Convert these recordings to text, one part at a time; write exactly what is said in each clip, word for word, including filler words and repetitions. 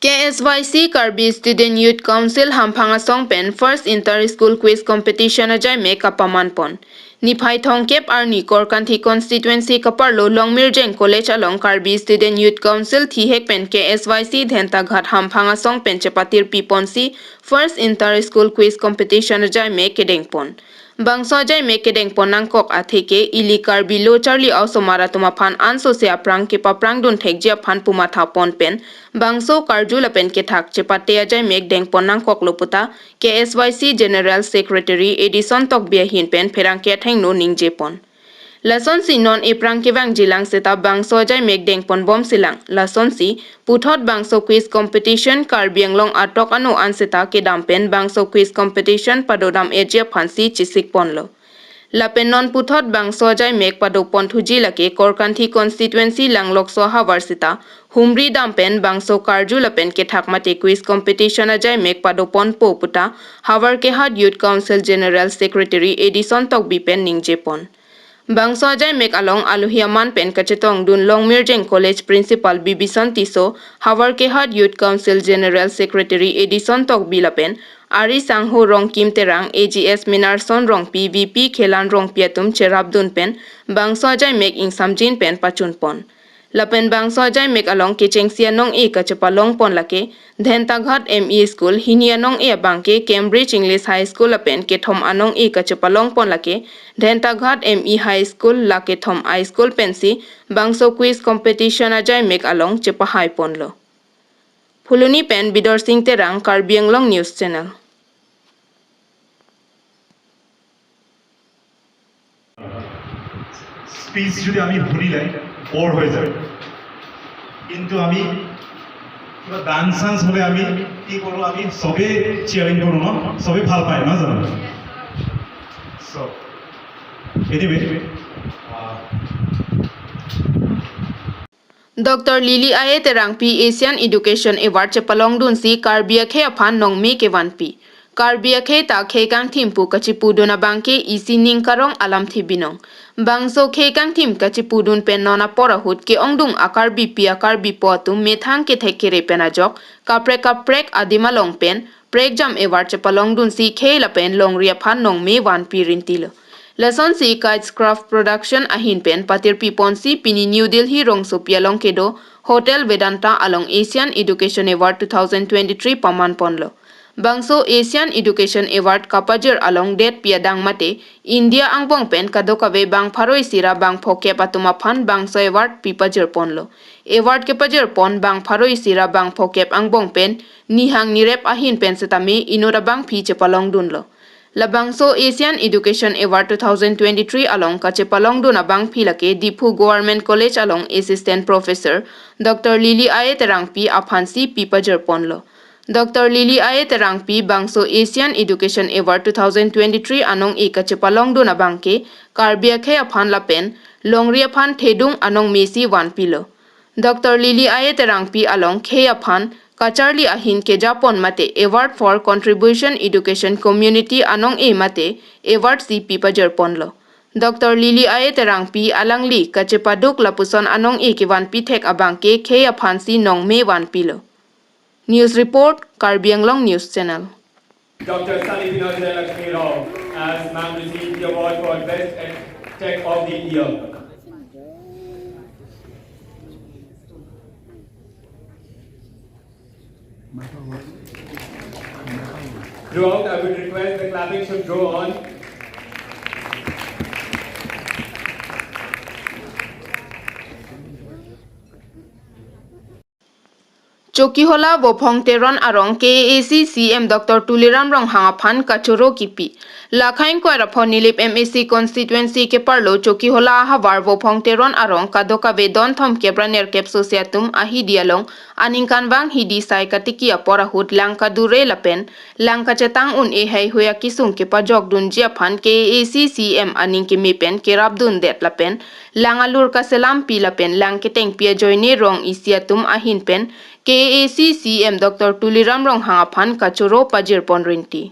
K S Y C Karbi Student Youth Council Hamphang Asong pen First Inter School Quiz Competition ajaimek kapaman pon. Niphai thomkep arni Korkanthi Constituency kaparlo Longmirjeng College along Karbi Student Youth Council thihek pen K S Y C Dhentaghat Hamphang Asong pen chepatirpi ponsi First Inter School Quiz Competition ajaimek kedeng pon. Bangso ajaimek kedeng pon nangkok atheke ili Karbi lo charli a-osomar atum aphan ansose aphrang kepaprang dun thekji aphan pumatha pon pen bangso karju lapen kethak chepate ajaimek deng pon nangkoklo puta K S Y C General Secretary Edison Tokbi ahin pen pherangke athengno ningje pon. Lasonsi non ephrang kevangjilang seta bangso ajaimek deng pon bomsilang. Lasonsi puthot bangso quiz competition Karbi Anglong atok ano an seta kedam pen bangso quiz competition padodam eji aphansi chesik ponlo. Lapen non puthot bangso ajaimek pado pon thuji lake Korkanthi Constituency Langlokso ahavar seta humri dam pen bangso karju lapen kethak mate quiz competition ajaimek pado ponpo puta Havar Kehat Youth Council General Secretary Edison Tokbi pen ningje pon. Bangso ajaimek along alohi aman pen kachetong dun Longmirjeng College Principal Bibison Tisso, Havar Kehat Youth Council General Secretary Edison Tokbi lapen ari sangho Rongkim Terang, A G S Minarson Rongpi, V P Khelan Rongpi atum cherap dun pen bangso ajaimek ingsamjin pen pachun pon. Lapen bangso ajaimek along kechengsi anong-e kachepalong pon lake Dhentaghat M E School, hini anong-e abangke Cambridge English High School lapen kethom anong-e kachepalong pon lake Dhentaghat M E High School, la kethom high school pensi bangso quiz competition ajaimek along chepahai ponlo. Phuloni pen Bidor Sing Terang, Karbi Anglong News Channel. Speech যদি আমি শুনিলে ব'ৰ হৈ যায়, কিন্তু আমি কিবা dance chance হ'লে আমি কি কৰোঁ? আমি চবেই চিয়াৰিং কৰোঁ ন, চবেই ভাল পায়, নহয় জানো? চ' anyway, Doctor Lily Ae Terangpi Asian Education Award chepalong dunsi Karbi akhei aphan nongme kevanpi. Karbi akhei ta khei kangthim pu kachipu dun abangke isi ning karong alamthe binong. Bangso khei kangthim kachipu dun pen non apor ahut ke-ongdung a-Karbipi a-Karbipo atum methang kethek kere pen ajok kaprek kaprek adim along pen prekjam award chepalong dunsi khei lapen longri aphan nongme vanpi rintilo. Lasonsi Kites Craft Production ahin pen patirpi ponsi pini New Delhi rongsopi along kedo Hotel Vedanta along Asian Education Award two thousand twenty-three paman ponlo. Bangso Asian Education Award kapajir along detpi adang mate India angbong pen kadokave bang pharo isi ra bang phokep atum aphan bangso award pi pajir ponlo. Award kepajir pon bang pharo isi ra bang phokep angbong pen nihang nirep ahin pen setame inut abangpi chepalong dunlo. Labangso Asian Education Award two thousand twenty-three along kachepalong dun abangpi lake Diphu Government College along Assistant Professor Doctor Lily Ae Terangpi aphansi pi pajir ponlo. Doctor Lily Ae Terangpi bangso Asian Education Award two thousand twenty-three anong-e kachepalong dun abangke Karbi akhei aphan lapen longri aphan thedung anong mesi vanpilo. Doctor Lily Ae Terangpi along khei aphan kacharli ahin kejapon mate Award for Contribution Education Community anong-e mate award si pi pajir ponlo. Doctor Lily Ae Terangpi alangli kachepaduk lapuson anong-e kevanpi thek abangke khei aphansi nongme vanpilo. News report, Karbi Anglong News Channel. Doctor Sani Binoy Jayalakshmi Rao as ma'am received the award for Best Tech of the Year. Throughout, I would request the clapping should go on. Chokihola Vophong Teron arong K A A C C M Doctor Tuliram Ronghang aphan kachoro kipi. Lakhang Koirapho Nilip M A C constituency keparlo Chokihola ahavar Vophong Teron arong kadokave don thomkep ra nerkep sose atum ahidi along aningkanvang hidi sai katiki apor ahut lang kadure lapen lang kachetang un-e heihui akisung kepajok dunji aphan K A A C C M aning keme pen kerap dundet lapen lang alur kaselampi lapen lang ketengpi ajoine rong isi atum ahin pen K A A C C M Doctor Tuliram Ronghang aphan kachoro pajir pon rinti.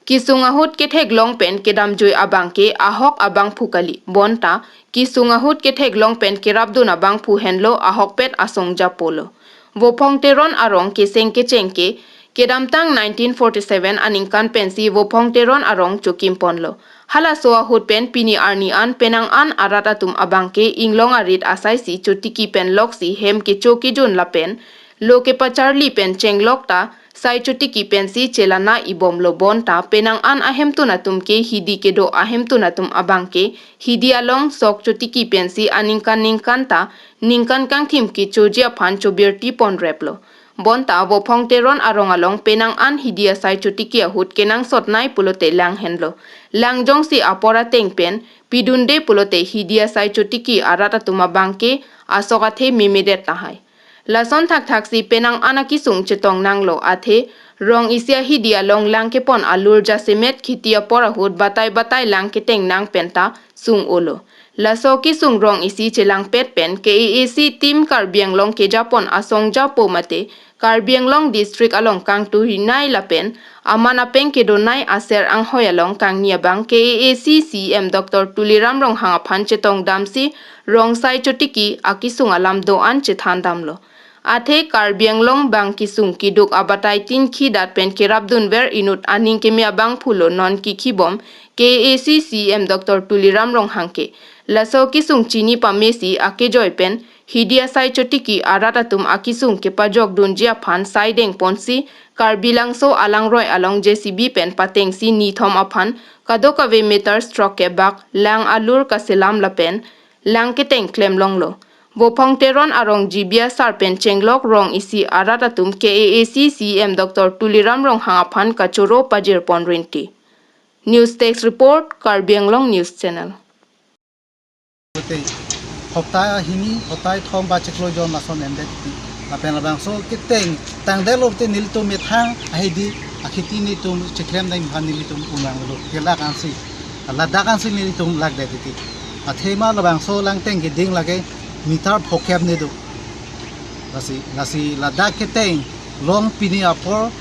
Kisung ahut ketheklong pen kedamjui abangke ahok abangphu kali, bonta kisung ahut ketheklong pen kerapdun abangphu henlo ahokpet asong japolo. Vophong Teron arong keseng kecheng ke kedamtang nineteen forty-seven aningkan pensi Vophong Teron arong chokim ponlo. Halaso ahut pen pini arni an penang an arat atum abang ke inglong arit asai si chotiki pen loksi hem kecho kejun lapen lo kepacharli pen chenglok ta sai chotiki pensi chelana ibomlo, bonta penang an ahemtun atum ke hidi kedo ahemtun atum abang ke hidi along sok chotiki pensi aningkan ningkan ta ningkan kangthim kechoji aphan chobirti ponreplo. Bonta Vophong Teron arong along penang an hidi asai chotiki ahut kenangsot nai pulote lang henlo. Lang jongsi apor ateng pen pidunde pulote hidi asai chotiki arat atum abang ke asok athe memedet tahai. Lason thakthak si penang an akisung chetong nanglo, athe rong isi ahidi along lang kepon alur jasemet khiti apor ahut batai batai lang keteng nang penta sung-olo. Laso kisung rong isi chelangpet pen K A A C team Karbi Anglong kejapon asong japo mate Karbi Anglong district along kangturinai lapen aman apeng kedonai aser anghoi along kangni abang K A A C C E M Doctor Tuliram Ronghang aphan chetong damsi rong sai chotiki akisung alam do-an chethan damlo. Athe Karbi Anglong bang kisung kiduk abatai tin khidat pen kerapdunver inut aning keme abang pulo non kikhibom K A A C C E M Doctor Tuliram Ronghang ke. Laso kisung chini pamesi akejoi pen hidi asai chotiki arat atum akisung kepajok dunji aphan sai dengponsi Karbi Langso alangroi along J C B pen patengsi nithom aphan kadokave meter stroke kebak lang alur kaselam lapen lang keteng klemlonglo. Vophong Teron arong G B asar pen chenglok rong isi arat atum K A A C C E M Doctor Tuliram Ronghang aphan kachoro pajir ponrinti. News Desk Report, Karbi Anglong News Channel. Te hopta hini, hopta thom ba chiklo jon lason endet ti. Lapen labangso keteng tangdetlo te nelitum methang ahidi akhiti nelitum cheklem deng ha nelitum unang lo. Kelak ansi, ladak ansi nelitum lak det ti. Athema labangso langteng keding lake meter phokep ne do. Lasi, lasi ladak keteng along pini apor,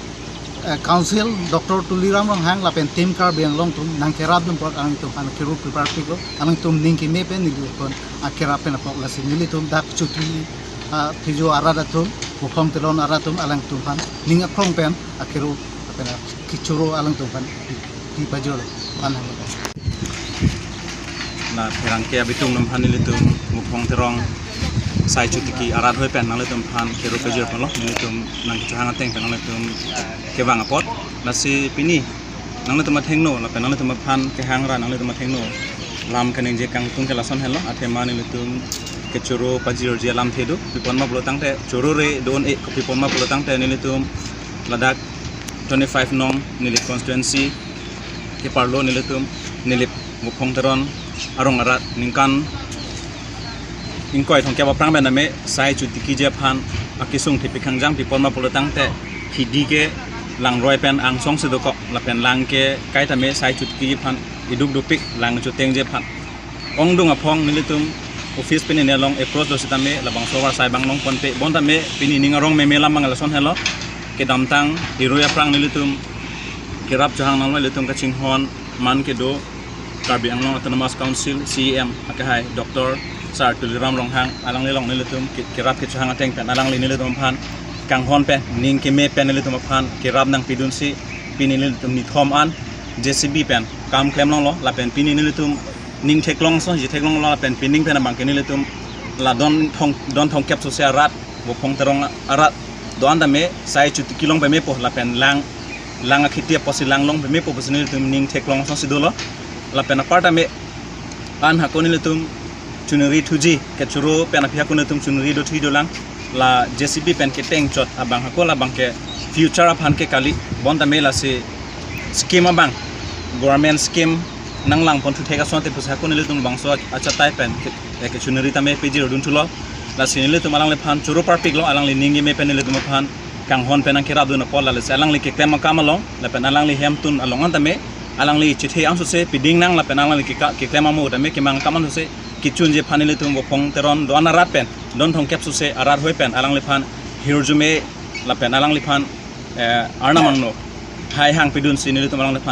eh, Council Doctor Tuliram Ronghang lapen Team Karbi Anglong atum nangkerapdun apot alangtum aphan kero prepare piklo, alangtum ning keme pen nelitum akerap pen apot lasi nelitum dak chuti, ah, phijo arat atum, Vophong Teron arat atum alangtum aphan ning akrong pen akero lapen kachoro alangtum aphan pi, pi pajirlo, pan hang. Na pherangke abitung atum aphan nelitum Vophong Teron sai chotiki arat hoi pen nanglitum aphan kero pajir ponlo, nelitum nangkechehang ateng pen nanglitum kevang apot. Lasi pini nanglitum athengno lapen nanglitum aphan kehangra nanglitum athengno lam kaningje kangtung ke lason henlo, athema nelitum kachoro pajirji alamthe do, pi pon ma pulo tangte choro re don e, pi pon ma pulo tangte nelitum ladak twenty-five nong Nilip constituency keparlo nelitum Nilip Vophong Teron arong arat ningkan ingkoi thomkep aphrang pen tame sai chotiki ji aphan akisung thepik hangjang, pi pon ma pulo tangte hidi ke langroi pen angsong si dokok lapen lang ke kaitame sai chotiki ji aphan iduk dopik lang choteng ji aphan. Ongdung aphong nelitum office pen nelong approach do sitame labangso avarsai abang longponpe, bon tame pini ning arong meme lam abang lason henlo. Kedamtang hirui aphrang nelitum kerap chehang nanglo, nelitum kachinghon man kedo Karbi Anglong Autonomous Council C E M akehai Doctor Sir Tuliram Ronghang, alangli along nelitum ke-, kerap kechehang ateng pen alangli nelitum aphan kanghon pen ning keme pen nelitum aphan kerap nangpidunsi pini nelitum nithom an J C B pen kam klemlonglo lapen pini nelitum ning theklong ason si theklonglo lapen pining pen abang ke nelitum la don thong, don thomkep sose arat, Vophong Teron arat do-an tame sai chotiki long pamepo lapen lang, lang akhiti apotsi lang long pamepo pusi nelitum ning theklong ason si dolo. Lapen apar tame an hako nelitum chunri thuji, kachoro pen aphi hako nelitum chunri do thuji dolang, la J C B pen keteng chot abang hako labang ke future aphan ke kali, bon tame lasi scheme abang, government scheme nanglang pon thu thek ason te pusi hako nelitum bangso achatai pen ke, eh, kechunri tame pajir dun thulo. Lasi nelitum alangliphan choro parpiklo, alangli ning keme pen nelitum aphan kanghon pen nangkerap dun apot, lasi alangli keklem akam along lapen alangli hemtun along an tame alangli chethe angsose piding nang lapen alangli keka-, keklem amo tame kemang akam angsose kechunji aphan nelitum Vophong Teron do-an arat pen don thomkep sose arat hoi pen alangliphan hirjume lapen alangliphan, eh, arnam angno hai hang pidunsi nelitum alangliphan